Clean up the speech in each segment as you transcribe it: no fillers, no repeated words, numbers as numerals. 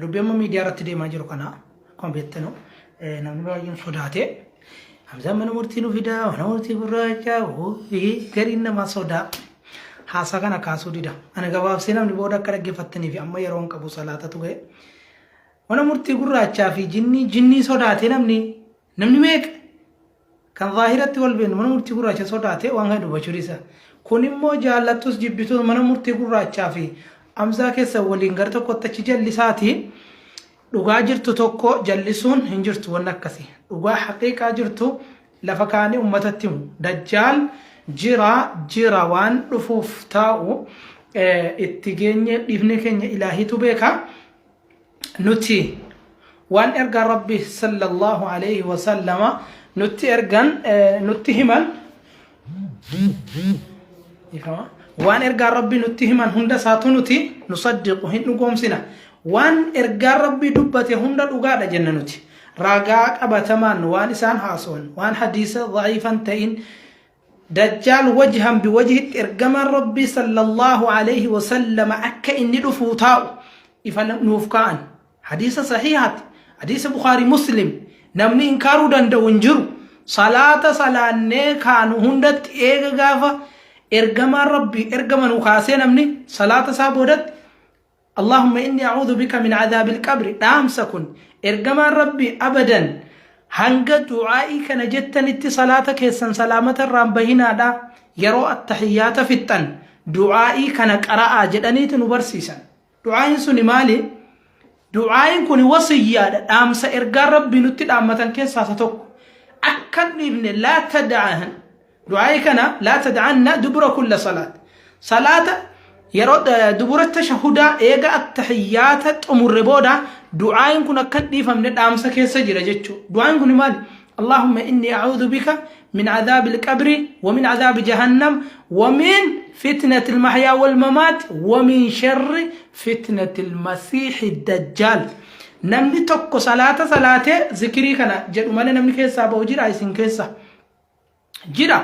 Dubbii amma miidiyaa irratti deemaa jiru kana akkuma beektanu namni baay'een sodaate. Hamzaan mana murtii nu fidaa, mana murtii gurraacha, gariin namaa sodaa. Haasaa kana kaasuu dida. Ani gabaabsee namni booda akka dhaggeeffattanii fi amma yeroon qabu salaatatu ga'e. Mana murtii gurraachaa fi jinnii jinnii sodaatee namni namni meeqa kan zaahiratti wal beeknu mana murtii gurraacha sodaatee waan kana dubbachuu dhiisa. Kun immoo jaallattus jibbitus mana murtii gurraachaa fi Hamzaa keessa waliin gara tokkotti achi jallisaati. Dhugaa jirtu tokko jallisuun hin jirtu wanni akkasii. Dhugaa haqiiqaa jirtu lafa kaanii ummatatti himu. Dajjaal jira jira waan dhufuuf taa'u itti geenye dhiifnee keenya ilaahiitu beeka. Nuti waan ergaan Rabbi sallallahu alayhi wa sallama nutti ergan nutti himan ifama waan ergaan Rabbi nutti himan hunda isaatu nuti nusaddiqu hin dhugoomsina. Waan ergaan Rabbi dubbate hunda dhugaadha jenna. Nuti ragaa qabatamaan waan isaan haasawan, waan hadiisa da'iifan ta'in, Dajjaal wajhan biwajhitti ergamaan Rabbii sallallahu alayhi wa sallama akka inni dhufuu taa'u ifa nuuf kaa'an. Hadiisa sahihaati. Hadiisa Bukhaarii Muslim namni inkaaruu danda'u hin jiru. Salaata salaannee kaanu hundatti eega gaafa ergamaan Rabbii ergama nu kaasee namni salaata isaa boodatti Allahumma inni a'uudhu bika min adhaabil qabri dhaamsa kun ergamaan Rabbii abadan hanga du'aa'ii kana jettanitti salaata keessan salaamata irraan bahinaadha, yeroo attahiyyaata fixxan du'aa'ii kana qara'aa jedhaniiti nu barsiisan. Du'aa'iin suni maali? Du'aa'iin kun wasiyyaadha, dhaamsa ergaan Rabbii nutti dhaammatan keessaa isa tokko. Akka hin dhiifne laa tada'an du'aa'ii kana, laa tada'anna dubura kulla salaat. Salaata yeroo dubura tashahudaa eega attahiyyaata xumurre booda du'aa'iin kun akka hin dhiifamne dhaamsa keessa jira jechuudha. Du'aa'iin kun maali? Allahumma inni a'uudhu bika min adhaabi al-qabri wa min adhaabi jahannam wa min fitnati al-mahyaa wal mamaat wa min sharri fitnati al-masiihi dajjaal. Namni tokko salaata salaatee zikirii kana jedhu malee namni keessaa ba'u jira isin keessa? Jira.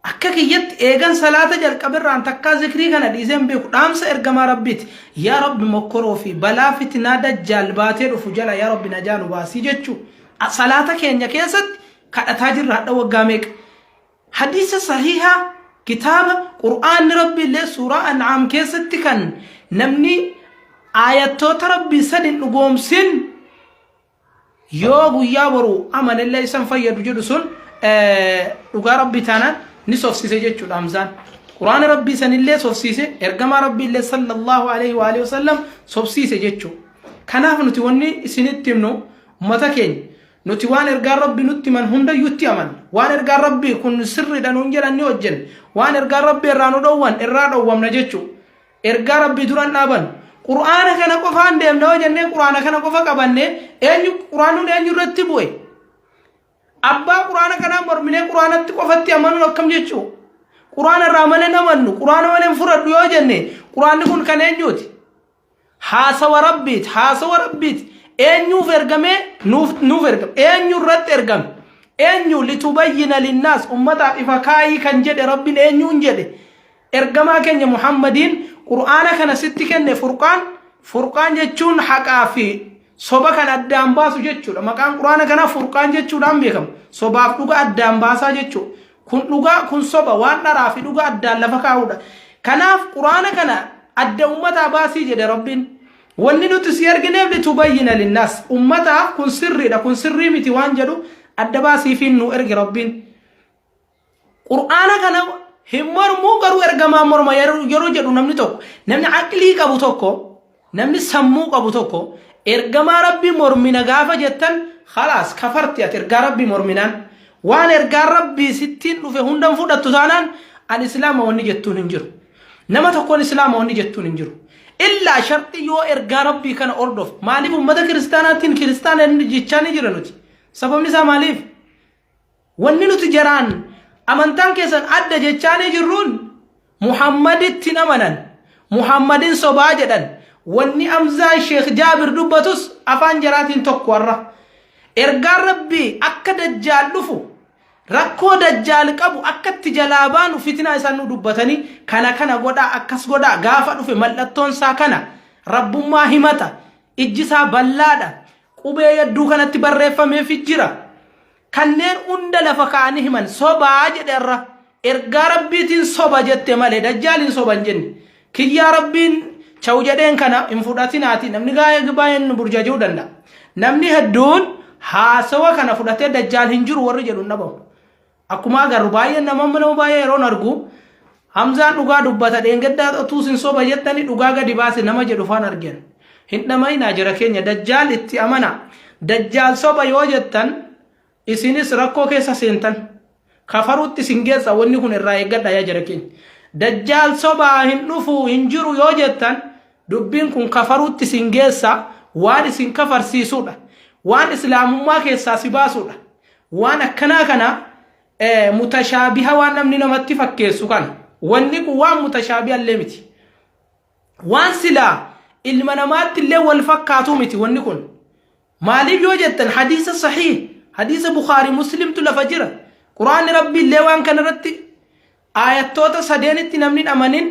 Akka kiyyatti eegan salaata jalqaberraan takkaa zikrii kana dhiisee hin beeku. Dhaamsa ergamaa Rabbiiti. Yaa Rabbi, mokkoroo fi balaa fitnaa dajjaal baatee dhufu jala yaa Rabbi najaa nu baasii jechuu. Salaata keenya keessatti kadhataa jirra hadha waggaa meeqa. Hadiisa sahihaa kitaaba Qur'aanni Rabbi illee suuraa An'aam keessatti kan namni aayattoota Rabbii sadin dhugoomsin yoo guyyaa boru amanellee isan fayyadu jedhu sun dhugaa Rabbii taanaan ni sofsiise jechuudha Hamzaan. Quraana Rabbii sanillee sofsiise, ergamaa Rabbii illee sallallahu alaihi wa alihi wasallam sofsiise jechuudha. Kanaaf nuti wanni isinitti himnu, ummata keenya, nuti waan ergaan Rabbii nutti himan hundayyuu itti amanna. Waan ergaan Rabbii kun sirriidha nuun jedhan ni hojjenna. Waan ergaan Rabbii irraa nu dhowwan irraa dhowwamna jechuudha. Ergaa Rabbii duran dhaaban. Qur'aana kana qofaan deemna yoo jennee Qur'aana kana qofa qabanne, eenyu Qur'aanuun eenyu irratti bu'e? Abbaa Qur'aana kanaa morminee Qur'aanatti qofatti amanuun akkam jechuu? Qur'aana irraa malee namannu, Qur'aana malee hin fudhadhu yoo jenne, Qur'aanni kun kan eenyuuti? Haasawa Rabbiiti, haasawa Rabbiiti. Eenyuuf ergamee? Nuuf ergame. Eenyu irratti ergame? Eenyu litubayyina linnaas ummataaf ifa kaayii kan jedhe Rabbiin eenyuun jedhe? Ergamaa keenya Muhammadiin Qur'aana kana sitti kenne. Furqaan, Furqaan jechuun haqaa fi soba kan addaan baasu jechuudha. Maqaan Qur'aana kanaa Furqaan jechuudhaan beekama. Sobaaf dhuga addaan baasaa jechuudha. Kun dhugaa, kun soba, waan dharaa fi dhuga addaan lafa kaa'uudha. Kanaaf Qur'aana kana adda ummataa baasii jedhe Rabbiin. Wanni nuti si ergineef litubayyina linnaas. Ummataaf kun sirriidha, kun sirrii miti waan jedhu adda baasiifiin nu erge Rabbiin. Qur'aana kana hin mormuu garuu ergamaa morma yeroo jedhu namni tokko, namni aqlii qabu tokko, namni sammuu qabu tokko, ergamaa Rabbii mormina gaafa jettan, khalaas, kafarti ati. Ergaa Rabbii morminaan, waan ergaan Rabbii sittiin dhufe hundan fudhattu taanaan, an islaama wanni jettuun hin jiru. Nama tokkoon islaama wanni jettuun hin jiru. Illaa sharxii yoo ergaa Rabbii kana hordof. Maaliif ummata kiristaanaatiin kiristaana jechaa ni jira nuti? Sababni isaa maaliif? Wanni nuti jaraan amantaan keessan adda jechaanii jirruun Muhammaditti hin amanan. Muhammadin sobaa jedhan. Wanni Amzaan Sheekh Jaabir dubbatus afaan jaraatiin tokko har'a. Ergaan Rabbii akka dajjaal dhufu, rakkoo dajjaal qabu akka itti jalaa baanu, fitinaa isaan nu dubbatanii kana kana godhaa, akkas godhaa, gaafa dhufe mallattoon isaa kana, rabbummaa himata. Ijji isaa ballaadha. Qubee hedduu kanatti barreeffameefi jira. Kanneen hunda lafa kaa'anii himan sobaa jedhe irra. Ergaa Rabbiitiin soba jette malee dajjaaliin soba hin jenne. Kiyyaa Rabbiin chawu jedheen kana hin fudhatinaati. Namni baay'een nu burjajuu danda'a. Namni hedduun haasawa kana fudhatee dajjaal hin jiru warri jedhu hin dhabamu. Akkuma agarru baay'een nama nama baay'ee yeroon argu Hamzaan dhugaa dubbata dheengaddaa otuu sin soba jettani dhugaa gadi baase nama jedhu faan argen. Hin dhama'inaa jara keenya dajjaal itti amana. Dajjaal soba yoo jettan isinis rakkoo keessa seentan. Kafaruutti isin geessa wanni kun irraa eeggadha yaa jara keenya. Dajjaal sobaa hin dhufu hin jiru yoo jettan dubbiin kun kafaruutti isin geessa waan isin kafarsiisudha. Waan islaamummaa keessaa si baasudha. Waan akkanaa kana mutashaabiha waan namni namatti fakkeessu kana. Wanni kun waan mutashaabiha illee miti. Waan silaa ilma namaatti illee wal fakkaatuu miti wanni kun. Maaliif yoo jettan hadiisa sahiih hadiisa Bukhaarii Muslimtu lafa jira. Quraanni Rabbii illee waan kana irratti aayattoota sadeenitti namni hin amanin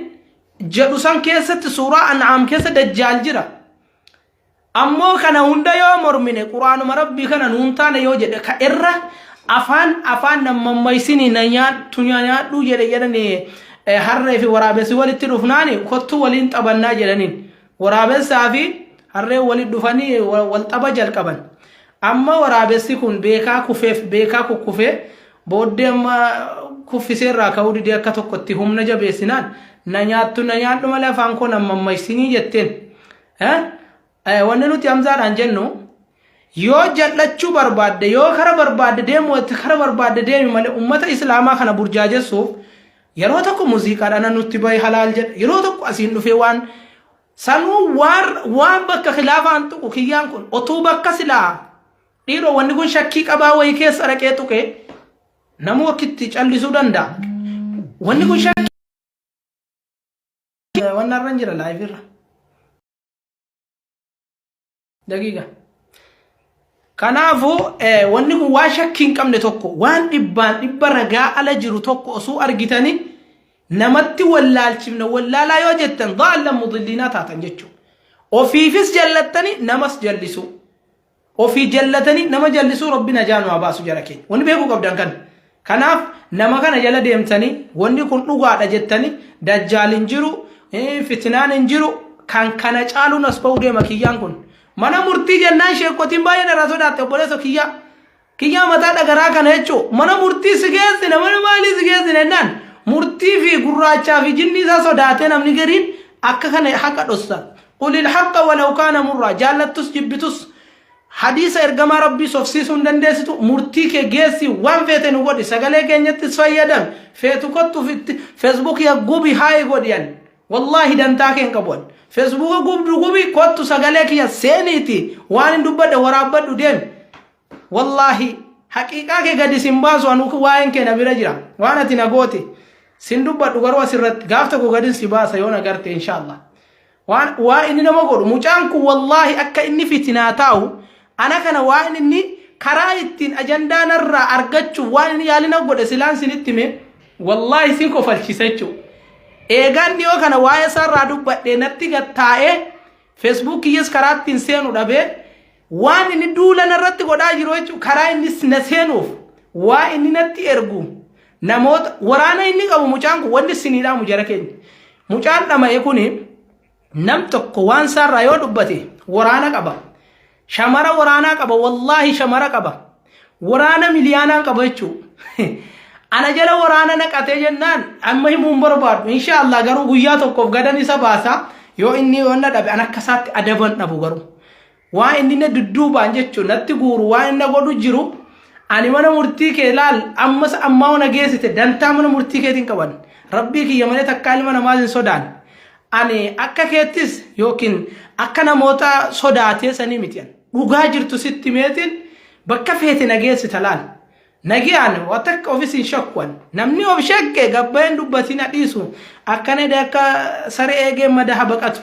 jedhu san keessatti suuraa An'aam keessa dajjaal jira. Ammoo kana hunda yoo mormine quraanuma Rabbii kana nuun taane yoo jedhe ka irra afaan afaan nan mammaysinii na nyaadhu nyaadhuu jedhe jedhani harree fi waraabessi walitti dhufnaani kottuu waliin taphannaa jedhaniin. Waraabessaa fi harreen walitti dhufanii wal tapha jalqaban. Amma waraabessi kun beekaa kufeef beekaa kukkufee booddee amma kuffisee irraa ka'uu didee akka tokkotti humna jabeessinaan na nyaattu na nyaadhu malee afaan koo nan mammaysinii jetteen. Wanni nuti Hamzaadhaan jennu yoo jal'achuu barbaadde yoo kara barbaadde deemu kara barbaadde deemi malee ummata islaamaa kana burjaajessuuf yeroo tokko muuziqaadhaan nutti bahe halaal jedha yeroo tokko asiin dhufee waan sanuu waan waan bakka khilaafaan tuqu kiyyaan kun otuu bakka silaa dhiiroo wanni kun shakkii qabaa wayii keessa dhaqee tuqe namuu akkitti callisuu danda'a. Wanni kun shakkii wanni irra hin jira live irra. Daqiiqa. Kanaafuu wanni kun waan shakkii hin qabne tokko waan dhibbaan dhibba ragaa ala jiru tokko osoo argitanii namatti wallaalchifna wallaalaa yoo jettan daallan mudilliinaa taatan jechuudha. Ofiifis jallattanii namas jallisuu. Ofii jallatanii nama jallisuu Rabbi najaa nu haa baasu jara keenya. Wanni beekuu qabdan kana. Kanaaf nama kana jala deemtanii wanni kun dhugaadha jettanii dajjaal hin jiru fitinaan hin jiru kan kana caaluun as ba'uu deema kiyyaan kun. Mana murtii jennaan sheekotiin baay'een irraa sodaatte obboleessa kiyyaa. Kiyyaa mataa dhagaraa kana jechuun mana murtii si geessine mana maalii si geessine jennaan murtii fi gurraachaa fi jinni isaa sodaatee namni gariin akka kana haqa dhossa. Qulil haqqa walaw kaana murraa jaallattus jibbitus hadiisa ergamaa rabbii sofsiisuu hin dandeessitu murtii kee geessi waan feete nu godhi sagalee keenyattis fayyadami feetu kottu feesbuukii gubi haayi godhi ani wallaahi dantaa kee hin qabu ani feesbuuka gubdu gubi kottu sagalee kiyya seeniiti waan hin dubbadhe waraabbadhu deemi wallaahi haqiiqaa kee gadi sin baasu anu waa'een kee na bira jira waan ati na goote sin dubbadhu garuu asirratti gaaf tokko gadin si baasa yoo na garte inshaallah Waan waa inni nama godhu mucaan kun wallaahi akka inni fitinaa taa'u ana kana waan inni karaa ittiin ajandaa narraa argachuuf waan inni yaalina godhe silaan sinitti hime wallaahi sin kofalchiisa jechuudha. Eegaan dhiyoo kana waa'ee isaarraa dubbadhee natti gattaa'ee feesbuuk kiyyas karaa ittiin seenu dhabee waan inni duula narratti godhaa jiru jechuudha karaa inni na seenuuf waa inni natti ergu namoota waraana inni qabu mucaan kun wanni siniidhaamu jara keenya. Mucaan dhama'e kuni nam tokko waan isaarraa yoo dubbate waraana qaba. Shamara waraanaa qaba wallaahi shamara qaba. Waraana miliyaanaan qaba jechuudha. Ana jala waraana naqatee jennaan amma himuu hin barbaadu. Inshaallah garuu guyyaa tokkoof gadan isa baasa yoo inni yoonna dhabe an akka isaatti adaban dhabu garuu. Waan inni na dudduubaan jechuun natti guuru waan inni na godhu jiru ani mana murtii kee laal ammas ammaa na geessite dantaa mana murtii keetiin qaban rabbii kiyya malee takkaa ilma namaas hin sodaan ani akka keettis yookiin akka namoota sodaatee sanii miti dhugaa jirtu sitti meetiin bakka feete na geessita laal Nagiyaan waa takka ofis hin shakku an. Namni of shakke gabbayeen dubbatiin dhiisu. Akkana jedhee akka saree eegee madaha baqatu.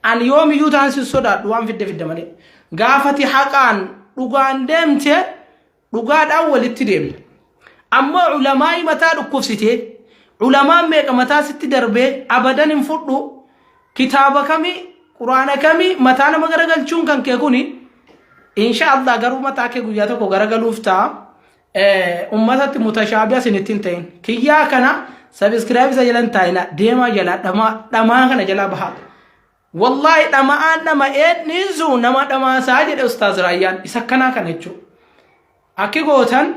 An yoomiyyuu taan sin sodaadhu waan fidde fidde malee. Gaafati haqaan dhugaan deemte dhugaadhaan walitti deemna. Ammoo ulamaa'ii mataa dhukkubsitee ulamaan meeqa mataa sitti darbee abadan hin fudhu kitaaba kamii Quraana kamii mataa nama garagalchuun kan kee kuni insha Allah garuu mataa kee guyyaa tokko garagaluuf ta'a. Ummatatti mutashaabiha isinitti hin ta'in. Kiyyaa kana sabiskiraayib isa jalan taa'ina deemaa jalaa dhamaa dhamaa kana jalaa bahaa. Wallaahi dhama'aan dhama'ee dhiisu nama dhamaasaa jedhe Ustaaz Raayyaan isa akkanaa kana jechuudha. Akki gootan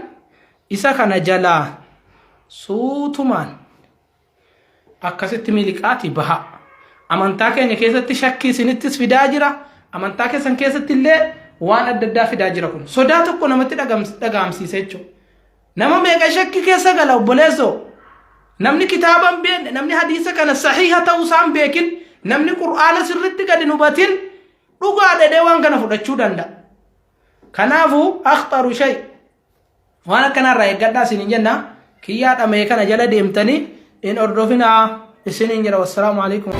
isa kana jalaa suutumaan akkasitti miliqaati baha. Amantaa keenya keessatti shakkii isinittis fidaa jira. Amantaa keessan keessatti illee waan adda addaa fidaa jira kun. Sodaa tokko namatti dhaga'amsiisa jechuudha. Nama meeqa shakkii keessa gala obboleessoo? Namni kitaaba hin beekne, namni hadiisa kana sahiha ta'uu isaa hin beekin, namni qur'aana sirritti gadi hin hubatin dhugaa dhedhee waan kana fudhachuu danda'a. Kanaafuu akhtaru shay waan akkanaa irraa eeggadhaa isiniin jenna. Kiyyaa dhamee kana jala deemtanii hin hordofinaa isiniin jedha. Wassalaamu alaikum.